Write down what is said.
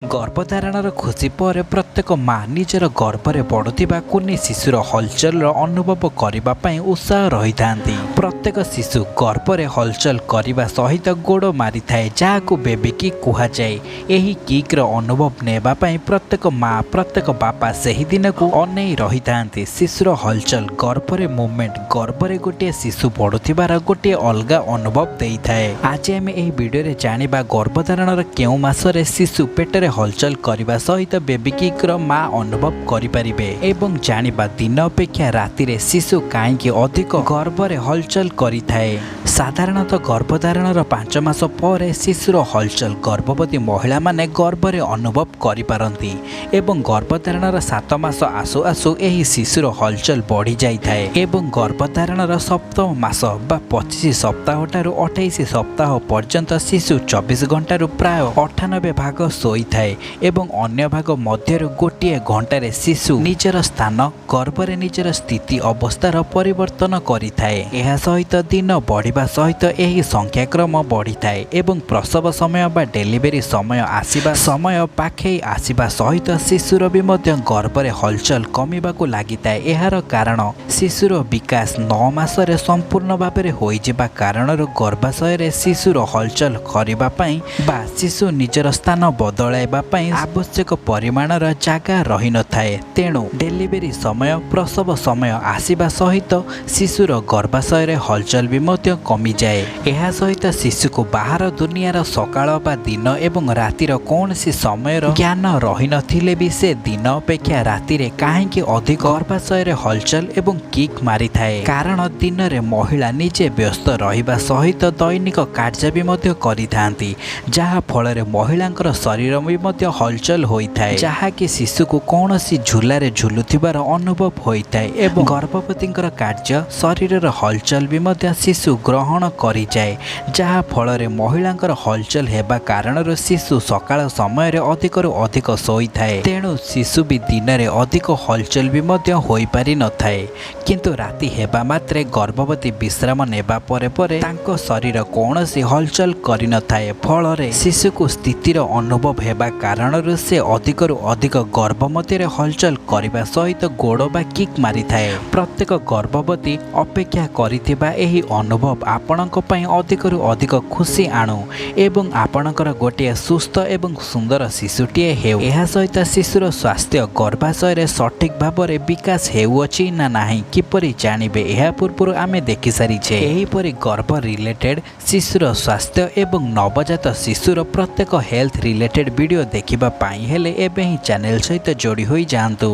ଗର୍ଭଧାରଣର ଖୁସି ପରେ ପ୍ରତ୍ୟେକ ମା ନିଜର ଗର୍ଭରେ ବଢ଼ୁଥିବା କୁନି ଶିଶୁର ହଲଚଲର ଅନୁଭବ କରିବା ପାଇଁ ଉତ୍ସାହ ରହିଥାନ୍ତି। ପ୍ରତ୍ୟେକ ଶିଶୁ ଗର୍ଭରେ ହଲଚଲ କରିବା ସହିତ ଗୋଡ଼ ମାରିଥାଏ, ଯାହାକୁ ବେବି କିକ୍ କୁହାଯାଏ। ଏହି କିକ୍ର ଅନୁଭବ ନେବା ପାଇଁ ପ୍ରତ୍ୟେକ ମା, ପ୍ରତ୍ୟେକ ବାପା ସେହି ଦିନକୁ ଅନେଇ ରହିଥାନ୍ତି। ଶିଶୁର ହଲଚଲ, ଗର୍ଭରେ ମୁଭମେଣ୍ଟ, ଗର୍ଭରେ ଗୋଟିଏ ଶିଶୁ ବଢ଼ୁଥିବାର ଗୋଟିଏ ଅଲଗା ଅନୁଭବ ଦେଇଥାଏ। ଆଜି ଆମେ ଏହି ଭିଡ଼ିଓରେ ଜାଣିବା ଗର୍ଭଧାରଣର କେଉଁ ମାସରେ ଶିଶୁ ପେଟରେ ହଲଚଲ କରିବା ସହିତ ବେବି କିକ୍ର ମା ଅନୁଭବ କରିପାରିବେ ଏବଂ ଜାଣିବା ଦିନ ଅପେକ୍ଷା ରାତିରେ ଶିଶୁ କାହିଁକି ଅଧିକ ଗର୍ଭରେ ହଲଚଲ କରିଥାଏ। ସାଧାରଣତଃ ଗର୍ଭଧାରଣର 5 ମାସ ପରେ ଶିଶୁର ହଲଚଲ ଗର୍ଭବତୀ ମହିଳାମାନେ ଗର୍ଭରେ ଅନୁଭବ କରିପାରନ୍ତି ଏବଂ ଗର୍ଭଧାରଣର 7 ମାସ ଆସୁ ଆସୁ ଏହି ଶିଶୁର ହଲଚଲ ବଢ଼ିଯାଇଥାଏ ଏବଂ ଗର୍ଭଧାରଣର ସପ୍ତମ ମାସ ବା 25 ସପ୍ତାହଠାରୁ 28 ସପ୍ତାହ ପର୍ଯ୍ୟନ୍ତ ଶିଶୁ 24 ଘଣ୍ଟାରୁ ପ୍ରାୟ 98 ଭାଗ ଶୋଇଥାଏ ଏବଂ ଅନ୍ୟ ଭାଗ ମଧ୍ୟରୁ ଗୋଟିଏ ଘଣ୍ଟାରେ ଶିଶୁ ନିଜର ସ୍ଥାନ, ଗର୍ଭରେ ନିଜର ସ୍ଥିତି ଅବସ୍ଥାର ପରିବର୍ତ୍ତନ କରିଥାଏ। ଏହା ସହିତ ଦିନ ବଢ଼ିବା ସହିତ ଏହି ସଂଖ୍ୟାକ୍ରମ ବଢ଼ିଥାଏ ଏବଂ ପ୍ରସବ ସମୟ ବା ଡେଲିଭରି ସମୟ ଆସିବା ସମୟ ପାଖେଇ ଆସିବା ସହିତ ଶିଶୁର ବି ମଧ୍ୟ ଗର୍ଭରେ ହଲଚଲ କମିବାକୁ ଲାଗିଥାଏ। ଏହାର କାରଣ ଶିଶୁର ବିକାଶ 9 ମାସରେ ସମ୍ପୂର୍ଣ୍ଣ ଭାବରେ ହୋଇଯିବା କାରଣରୁ ଗର୍ଭାଶୟରେ ଶିଶୁର ହଲଚଲ କରିବା ପାଇଁ ବା ଶିଶୁ ନିଜର ସ୍ଥାନ ବଦଳାଇବା ପାଇଁ ଆବଶ୍ୟକ ପରିମାଣର ଜାଗା ରହିନଥାଏ। ତେଣୁ ଡେଲିଭରି ସମୟ, ପ୍ରସବ ସମୟ ଆସିବା ସହିତ ଶିଶୁର ଗର୍ଭାଶୟରେ ହଲଚଲ ବି ମଧ୍ୟ କମିଯାଏ। ଏହା ସହିତ ଶିଶୁକୁ ବାହାର ଦୁନିଆର ସକାଳ ବା ଦିନ ଏବଂ ରାତିର କୌଣସି ସମୟର ଜ୍ଞାନ ରହିନଥିଲେ ବି ସେ ଦିନ ଅପେକ୍ଷା ରାତିରେ କାହିଁକି ଅଧିକ ଗର୍ଭାଶୟରେ ହଲଚଲ ଏବଂ କିକ୍ ମାରିଥାଏ? କାରଣ ଦିନରେ ମହିଳା ନିଜେ ବ୍ୟସ୍ତ ରହିବା ସହିତ ଦୈନିକ କାର୍ଯ୍ୟ ବି ମଧ୍ୟ କରିଥାନ୍ତି, ଯାହା ଫଳରେ ମହିଳାଙ୍କର ଶରୀର ବି ମଧ୍ୟ ହଲଚଲ ହୋଇଥାଏ, ଯାହାକି ଶିଶୁକୁ କୌଣସି ଝୁଲାରେ ଝୁଲୁଥିବାର ଅନୁଭବ ହୋଇଥାଏ ଏବଂ ଗର୍ଭବତୀଙ୍କର କାର୍ଯ୍ୟ, ଶରୀରର ହଲଚଲ ବି ମଧ୍ୟ ଶିଶୁ ଗ୍ରହଣ କରିଯାଏ, ଯାହା ଫଳରେ ମହିଳାଙ୍କର ହଲଚଲ ହେବା କାରଣରୁ ଶିଶୁ ସକାଳ ସମୟରେ ଅଧିକରୁ ଅଧିକ ଶୋଇଥାଏ। ତେଣୁ ଶିଶୁ ବି ଦିନରେ ଅଧିକ ହଲଚଲ ବି ମଧ୍ୟ ହୋଇପାରିନଥାଏ। କିନ୍ତୁ ରାତି ହେବା ମାତ୍ରେ ଗର୍ଭବତୀ ବିଶ୍ରାମ ନେବା ପରେ ପରେ ତାଙ୍କ ଶରୀର କୌଣସି ହଲଚଲ କରିନଥାଏ। ଫଳରେ ଶିଶୁକୁ ସ୍ଥିତିର ଅନୁଭବ ହେବା କାରଣରୁ ସେ ଅଧିକରୁ ଅଧିକ ଗର୍ଭ ମଧ୍ୟରେ ହଲଚଲ କରିବା ସହିତ ଗୋଡ଼ ବା କିକ୍ ମାରିଥାଏ। ପ୍ରତ୍ୟେକ ଗର୍ଭବତୀ ଅପେକ୍ଷା କରିଥିବା ଏହି ଅନୁଭବ ଆପଣଙ୍କ ପାଇଁ ଅଧିକରୁ ଅଧିକ ଖୁସି ଆଣୁ ଏବଂ ଆପଣଙ୍କର ଗୋଟିଏ ସୁସ୍ଥ ଏବଂ ସୁନ୍ଦର ଶିଶୁଟିଏ ହେଉ। ଏହା ସହିତ ଶିଶୁର ସ୍ୱାସ୍ଥ୍ୟ ଗର୍ଭାଶୟରେ ସଠିକ୍ ଭାବରେ ବିକାଶ ହେଉଅଛି ନା ନାହିଁ କିପରି ଜାଣିବେ, ଏହା ପୂର୍ବରୁ ଆମେ ଦେଖିସାରିଛେ। ଏହିପରି ଗର୍ଭ ରିଲେଟେଡ୍, ଶିଶୁର ସ୍ୱାସ୍ଥ୍ୟ ଏବଂ ନବଜାତ ଶିଶୁର ପ୍ରତ୍ୟେକ ହେଲ୍ଥ ରିଲେଟେଡ୍ ଭିଡ଼ିଓ ଦେଖିବା ପାଇଁ ହେଲେ ଏବେ ହିଁ ଚ୍ୟାନେଲ ସହିତ ଯୋଡ଼ି ହୋଇଯାଆନ୍ତୁ।